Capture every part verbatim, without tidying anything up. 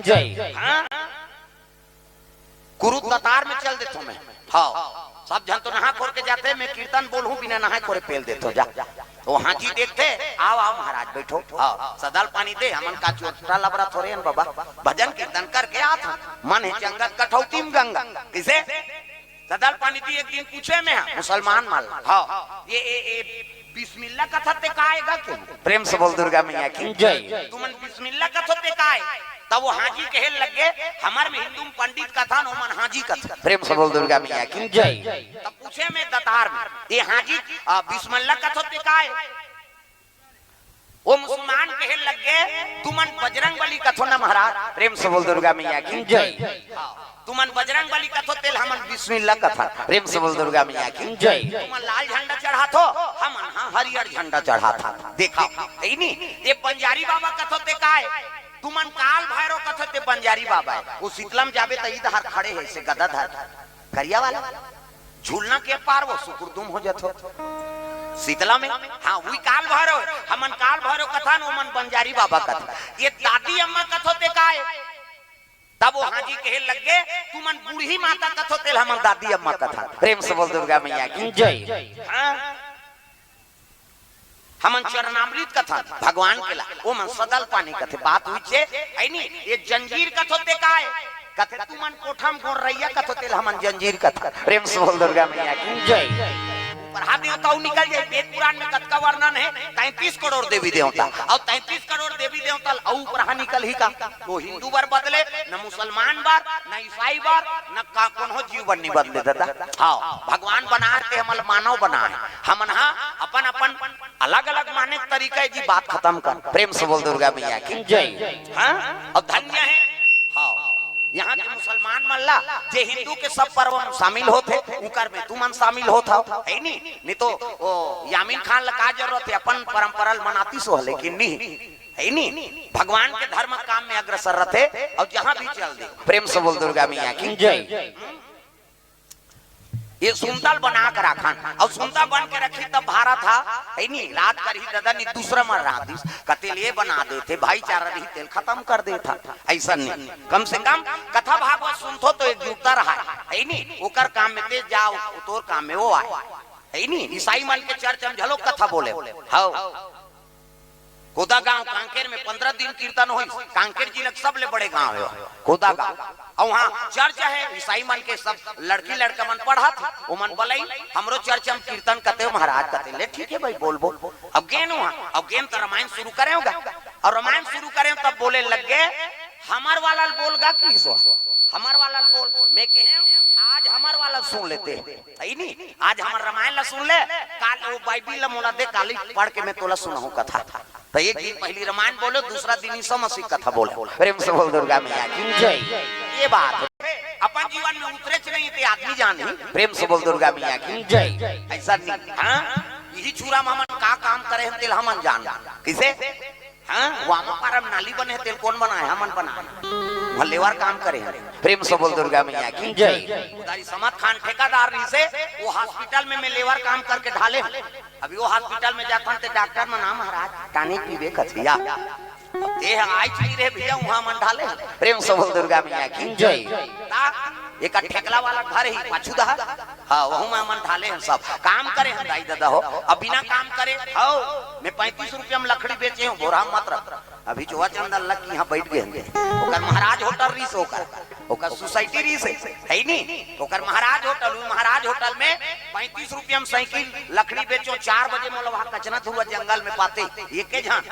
जय। हाँ, कुरुद दतार में चल देथो मैं। हाँ, सब झन तो नहा खोर के जाथे, मैं कीर्तन बोलहूँ, बिना नहाए खोरे पेल देथो जा। तो हाजी देखथे, "आओ, आओ महाराज, बैठो। हाँ, सदल पानी दे, हमन का चोटा लबरा थोरे हन बाबा, भजन कीर्तन करके आत हन। मन हे चंगत कठौती में गंगा।" किसे? सदल पानी दी एक दिन पूछे मैं, हाँ, मुसलमान मन ला, हाँ, ये, ये, ये बिस्मिल्ला कथो ते का आय गा के? प्रेम से बोल दुर्गा मैया की। जय। तुमन बिस्मिल्ला कथो ते का आय? तब वो हाजी कहे लगे, "हमर में हिंदू में पंडित कथन, ओमन हाजी कथन।" प्रेम से बोल दुर्गा मैया की। जय। तब पूछे मैं दतार में, "ये हाजी, आ, बिस्मिल्ला कथो ते का आय?" वो मुसलमान कहे लगे, "तुमन बजरंग बली कथो ना महाराज।" प्रेम से बोल दुर्गा मैया की। जय। हाँ, तुमन बजरंग बली कथो तेल हमन बिस्मिल्ला कथन। प्रेम से बोल दुर्गा मैया की। जय। तुमन लाल झंडा चढ़ाथो, हमन हाँ हरियर झंडा चढ़ाथन। देखा, हे नी, ये बंजारी बाबा कथो ते का आय? तुमन काल भैरव कथो ते बंजारी बाबा आय। वो शीतलम जाबे त इधर खड़े हे, ऐसे गदा धर, करिया वाला, झूलना के पार वो सुकुरदुम हो जाथो। शीतला में, हाँ, वही काल भैरव, हमन काल भैरव कथन, ओमन बंजारी बाबा कथन। ये दादी अम्मा कथो ते का आय? तब वो हाजी कहे लगे, "तुमन बूढ़ी माता कथो तेल हमन दादी अम्मा कथन।" प्रेम से बोल दुर्गा मैया की। जय। हाँ? हमन चरणामृत कथन भगवान के ला, ओमन सदल पानी कथे। बात हुई छे, हे नी, ये जंजीर कथो ते का आय? कथे, "तुमन कोठा में गोरैया कथो तेल हमन जंजीर कथन।" प्रेम से बोल दुर्गा मैया की। जय। पढ़ा देवता निकल जाए, वेद पुराण में कतका वर्णन हे, तैंतीस करोड़ देवी देवता, अउ तैंतीस करोड़ देवी देवता अउ उपरहा निकलही का? वो हिंदू बर बदले, न मुसलमान बर, न ईसाई बर, न का कोनो जीव बर नहीं बदले दादा। हाँ, भगवान बना के हमन मानव बना हे, हमन हा अपन अपन अलग-अलग माने के तरीका हे जी, बात खतम कर। प्रेम से बोल दुर्गा मैया की। जय। हाँ? अउ धन्य हे। हाँ। यहाँ के मुसलमान मन ला, जे हिंदू के सब पर्व में शामिल होथे, उकर में तुमन शामिल होथव, हे नी? नहीं तो वो यामीन खान ला का जरूरत हे, अपन परंपरा ल मनातिस हो, लेकिन नहीं, हे नी? भगवान के धर्म काम में अग्रसर रथे, अउ जहाँ भी चल दे। प्रेम से बोल दुर्गा मैया की। जय। ये सुंदर बना के राखन, अउ सुंदर बन के रखी तब भारत हा, हे नी, राज करही दादा, नहीं दूसरा मन राज दिस, कते ले बना देथे, भाईचारा रही तेल खतम कर देथा, ऐसा नहीं। कम से कम कथा भागवत सुनथो तो एकजुटता रहा, हे नी, ओकर काम में ते जाओ, तोर काम में वो आए, हे नी, ईसाई मन के चर्च में झलो कथा बोले, हव। कोदा गांव कांकेर में पंद्रह दिन कीर्तन होइस। कांकेर जिला के सबले बड़े गांव हे कोदा गांव। अउ वहाँ चर्च हे, ईसाई मन के सब लड़की लड़का मन पढ़त, ओमन बलई, "हमरो चर्च में कीर्तन कते हो महाराज?" कते ले, "ठीक हे भाई, बोलबो।" अब गेन वहाँ, अब गेन त रामायण शुरू करे होगा। अउ रामायण शुरू करे तब बोले लग गे, "हमर वाला ल बोल गा कि सो, हमर वाला ल बोल।" मैं कहे, "आज हमर वाला ल सुन लेते हैं।" हे नी, आज हमर रामायण ला सुन ले, काल वो बाइबिल ला मोला दे, काली पढ़ के मैं तोला सुनाहूँ कथा। त एक दिन पहिली रामायण बोलो, दूसरा दिन ईसा मसीह कथा बोलो। प्रेम से बोल दुर्गा मैया की। जय। ये बात हे। अपन जीवन में उतरेच नहीं ते आदमी जान ही। प्रेम से बोल दुर्गा मैया की। जय। ऐसा नहीं, हाँ? यही छुरा में हमन का काम करे हन, तेल हमन जान। किसे? हाँ, वामा पारा में नाली बने हे, तेल कोन बनाए? हमन बनाए। वहाँ लेबर काम करे हे। प्रेम से बोल दुर्गा मैया की। जय। उधारी समत खान ठेकेदार रहिसे, वो हॉस्पिटल में मैं लेबर काम करके ढाले हूँ। अभी वो हॉस्पिटल में जाथन ते डॉक्टर मन, "हाँ महाराज, टॉनिक पीबे कथिया।" ते ह आइच नहीं रहे भैया, वहाँ मन ढाले हन। प्रेम से बोल दुर्गा मैया की। जय। ता एक ठेकला वाला घर ही पाछू दहा। हाँ, वहू में मन ढाले हन सब। काम करे हन दाई ददा हो। अब बिना काम करे, हव, मैं पैंतीस रुपया में लकड़ी बेचे हूँ, बोरा मत रख। अभी जोवा चंदन लग के यहाँ बैठ गए हन। ओकर महाराज होटल रहिस, ओकर, ओकर सोसाइटी रहिस, हे नी? ओकर महाराज होटल, उ महाराज होटल में पैंतीस रुपया में साइकिल, लकड़ी बेचो, चार बजे मोला वहाँ कचना धुआ जंगल में पाते, एके झन।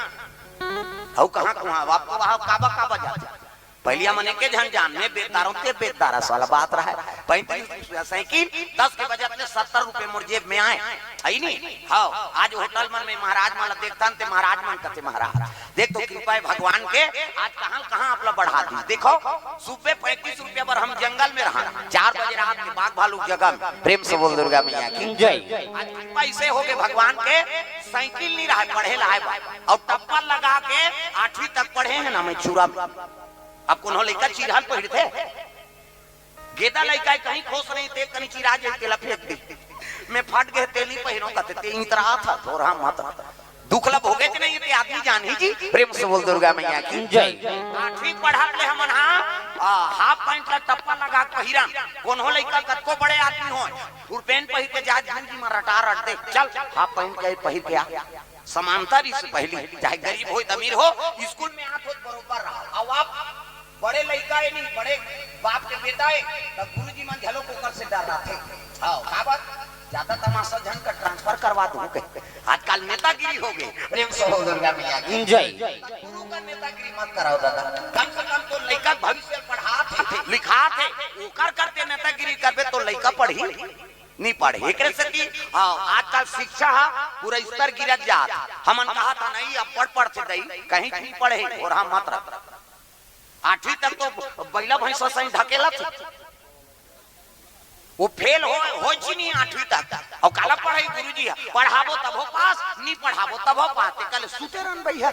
हऊ कहाँ कुहाँ, अब तो वहाँ काबा काबा जाते। पहिली हमन एके झन जान में बेचदार हों, ते बेचदार अस वाला बात रहा है। पैंतीस रुपया साइकिल, दस के बजट ले सत्तर रुपया मोर जेब में आए। हे नी? हव, आज होटल मन में महाराज मन ला देखथन, ते महाराज मन कथे, "महाराज, देख तो कृपा हे भगवान के, आज कहाँ कहाँ आप ला बढ़ा दी।" देखो, सुबह पैंतीस रुपया बर हम जंगल में रहन, चार बजे रात के बाघ भालू जगह में। प्रेम से बोल दुर्गा मैया की। जय। आज कृपा ऐसे हो गए भगवान के, साइकिल नहीं रहा, पढ़े ला आए बा। अउ टप्पा लगा के आठवीं तक पढ़े हन हमर छुरा में। अब कोनो लइका चिरहन पहिरथे? गेदा लइका हे, कहीं खुश नहीं, ते कहीं चिरा जाए, तेला फेंक दे। मैं फट गए, ते नहीं पहिरो, कथे, ते इतरा था, थोड़ा मत। दुख ला भोगे के नहीं ते आदमी जानही जी। प्रेम से बोल दुर्गा मैया की जय। आठवीं पढ़त ले हमन हा, आ, हाफ पैंट ला टप्पा लगा के पहिरन। कोनो लइका कतको बड़े आदमी होय, फुल पैंट पहिर के जात, गुरुजी मन रटा रट दे, "चल, हाफ पैंट के पहिर के आ।" समानता रहिस पहली, चाहे गरीब होय, अमीर हो, स्कूल में आत होत बरोबर रहा। अब आप बड़े लइका ए नहीं, बड़े बाप के बेटा ए, तब गुरुजी मन घलो ओकर से डर्राथे। हाँ, काबर? ज्यादा तमाशा झन कर, ट्रांसफर करवा दूं कहिके। आजकल नेतागिरी हो गे। प्रेम से बोल दुर्गा मैया की जय। गुरु का नेतागिरी मत कराओ दादा। कम से कम तो लइका भविष्य पढ़ात हे, लिखात हे, ओकर करते नेतागिरी करबे तो लइका पढ़ही, नहीं पढ़ही। एकरे सेती, हाँ, आजकल शिक्षा हा पूरा स्तर गिरत जात। हमन कहा था नहीं, अब पढ़ पढ़ से दई, कहीं नहीं पढ़े, और हाँ मत रख। आठवीं तक तो बैला भैंसा सही ढकेलत हे। वो फेल हो, होय ची नहीं आठवीं तक। अउ काला पढ़ाई गुरुजी ह, पढ़ाबो तभो पास, नहीं पढ़ाबो तभो पास। ते कल सुते रहन भैया।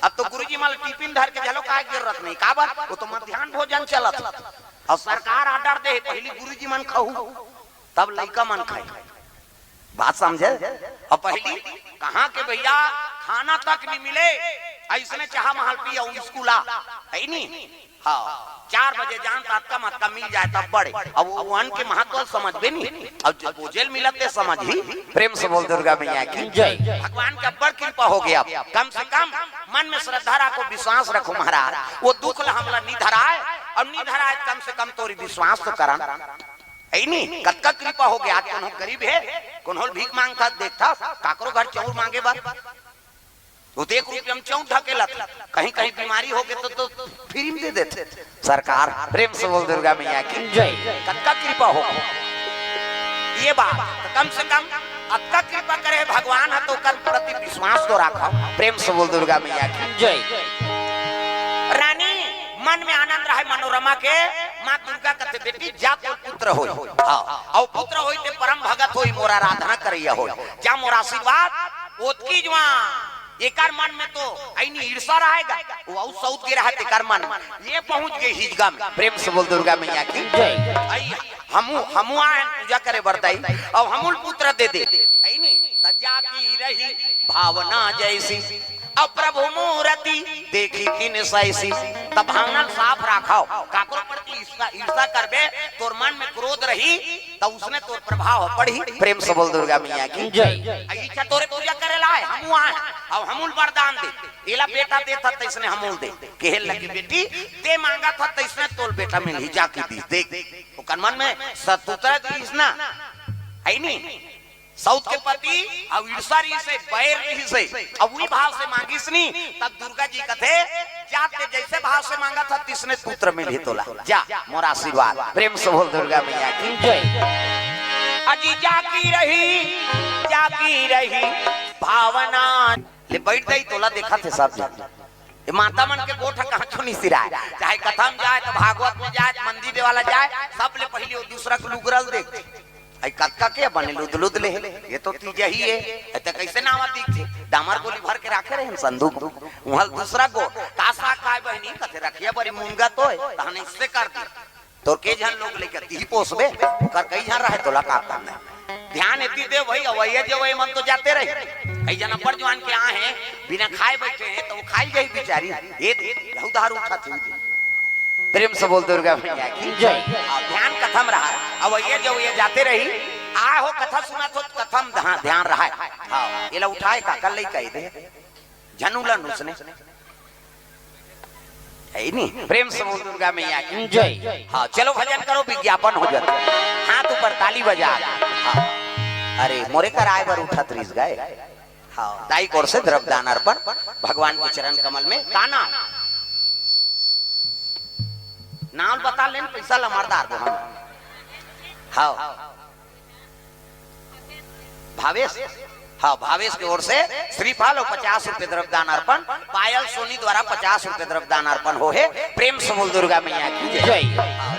अब तो गुरुजी मन टिफिन धर के चलो, काय जरूरत नहीं, काबर? वो तो मध्यान्ह भोजन चलत हे। अउ सरकार ऑर्डर दे, पहली गुरुजी मन खाहू, तब लइका मन खाई। बात समझे? अउ पहली कहाँ के भैया, खाना तक नहीं मिले, अइसने चाहा महल पी अउ स्कूल आ, है नहीं? हाँ, चार बजे जान त अतका मतका मिल जाए तब बड़े। अब वो अन्न के महत्व समझबे नहीं। अब जो बोझेल मिलत ते समझही। प्रेम से बोल दुर्गा मैया की जय। भगवान के अब्बड़ कृपा हो गया। कम से कम मन में श्रद्धा रखो, विश्वास रखो महाराज। वो दुख ला हमला नी धराए, अउ नी धराए कम से कम तोरी विश्वास तो करन। है नहीं? कतका कृपा हो गया। आज कोनो गरीब हे, कोनो भीख मांगता देखता, काकरो घर चाउर मांगे बर। वो तो एक रुपया में चाउर ढकेलत, कहीं कहीं बीमारी हो गए तो, तो फ्री में दे देते सरकार। प्रेम से बोल दुर्गा मैया की जय। कतका कृपा हो। ये बात तो कम से कम अतका कृपा करे भगवान ह तो ओकर प्रति विश्वास तो रखो। प्रेम से बोल दुर्गा मैया की जय। रानी मन में आनंद रहे मनोरमा के, माँ दुर्गा कथे, "बेटी जा तोर पुत्र होय।" हाँ, अउ पुत्र होय ते परम भगत होय, मोर आराधना करैया होय, जा मोर आशीर्वाद ओतकी जुआ। एकर मन में तो ऐनी ईर्षा रहेगा, वो अउ सऊत गे रहा तेकर मन में। ये पहुंच गए हिजगा में। प्रेम से बोल दुर्गा मैया की जय। आई हमू, हमू आए पूजा करे बर दाई, अउ हमूल पुत्र दे दे। ऐनी त जाकी रही भावना जैसी, अउ प्रभु मूरति देखी किन सैसी। त भावना साफ राखव, काकरो प्रति ईर्षा, ईर्षा करबे, तोर मन में क्रोध रही, त उसने तोर प्रभाव पड़ही। प्रेम से बोल दुर्गा मैया की जय। आ इच्छा तोरे पूजा करे ला आए, हमू आए, अउ हमूल वरदान दे, एला बेटा देत ह, तइसने हमूल दे। कहे लगी, "बेटी, ते मांगत ह, तइसने तोल बेटा मिलही, जाकी दीस।" देख, ओकर मन में शत्रुता रहिस ना, है नी? सऊत के पति अउ ईर्षा रहिस हे, बैर रहिस हे, अउ उही भाव से मांगिस नी, तब दुर्गा जी कथे, "जा ते जैसे भाव से मांगत ह, तिसने पुत्र मिलही तोला, जा, मोर आशीर्वाद।" प्रेम से बोल दुर्गा मैया की जय। अजी जाकी रही, जाकी रही भावना। ले बैठ जाई, तोला देखत हे सब झन। ये माता मन के गोठ कहाँ छो नहीं सिराय, चाहे कथा म जाए, त भागवत में जाए, त मंदिर वाला जाए, सबले पहले वो दूसरा के लुगरा ल देख। आई कतका के बने लुद लुद ले, ये तो तीजा ही हे, ऐ त कैसे नावा दिखथे? डामर गोली भर के राखे रहे संदूक, उहाँ दूसरा गोठ, का साग काय बहिनी, कथे रखिया बरी मुनगा तो हे, तहने इससे कर दी। तोर के झन लोग लइका तिही पोसबे, ओकर कई झन रहे, तोला का काम हे? ध्यान एती दे भाई, अवइया जे वही मन तो जाते रही। कई झन अब्बड़ जुआन के आ हे, बिना खाए बैठे हे, त वो खाई जाही बिचारी। ये दे, लहू दारू उठाथे। प्रेम से बोल दुर्गा मैया की जय। हाँ, ध्यान कथा म रहा, अवइया जे वही जाते रही। आ हो कथा सुनत हो, कथा म ध्यान, ध्यान रहा। हाँ, एला उठाए का, कर लइका ये दे। झन उलन उसने। है नी? प्रेम से बोल दुर्गा मैया की जय। हाँ, चलो भजन करो, विज्ञापन हो जाता। हाथ ऊपर ताली बजा। हाँ। अरे, मोरे कर आए बर उठत रिस गए। हाँ, दाई कोर से द्रव्यदान अर्पण, भगवान के चरण कमल में। का नाम? नाम बता लेन, पैसा लमरदार दो हम। हाँ। भावेश, हाँ, भावेश के ओर से श्रीफल अउ पचास रुपये द्रव्यदान अर्पण, पायल सोनी द्वारा पचास रुपये द्रव्यदान अर्पण हो हे। प्रेम से बोल दुर्गा मैया की जय। जय। हाँ,